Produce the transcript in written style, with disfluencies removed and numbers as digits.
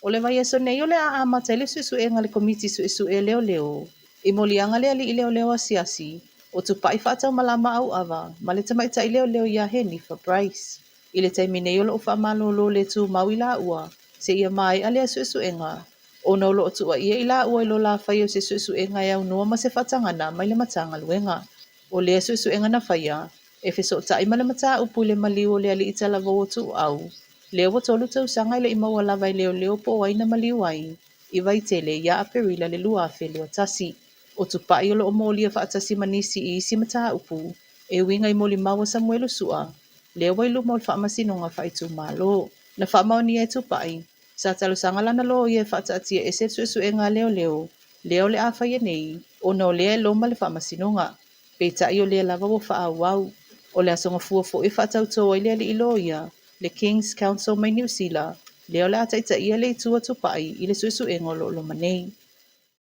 O le vaiaso nei o le a amata ai le suesuega a le Komiti Suesue a Leoleo i moliaga a le alii leoleo asiasi o Tupai faataumalama auava ma le tamaitai leoleo ia Henifa Bryce. I le taimi nei o lo o faamalolo le tumau i laua seia maea lea suesuega ona o lo o tuuaia i laua i lo la faia o se suesuega e aunoa ma se faatagana mai le Matagaluega. O lea suesuega na faia, e fesootai ma le mataupu i le maliu o le alii talavou o Tuuau, lea ua 3 tausaga e le i maua lava e leoleo po o ai na maliu ai i Vaitele ia Aperila le 2021. O Tupai o lo o molia faatasi ma nisi i isi mataupu e uiga i molimau a Samuelu Sua, lea ua i luma o le faamasinoga faaitumalo. Na faamaonia e Tupai, sa talosaga lana loia e faataatia ese le suesuega a leoleo, lea o le a faia nei, ona o lea e loma le faamasinoga. Peitai o lea lava ua faaauau. O le Aso Gafua foi e faatautō ai le alii loia, le King's Counsel mai Niu Sila, lea o le a taitaia le itu a Tupai i le suesuega o lo o loma nei.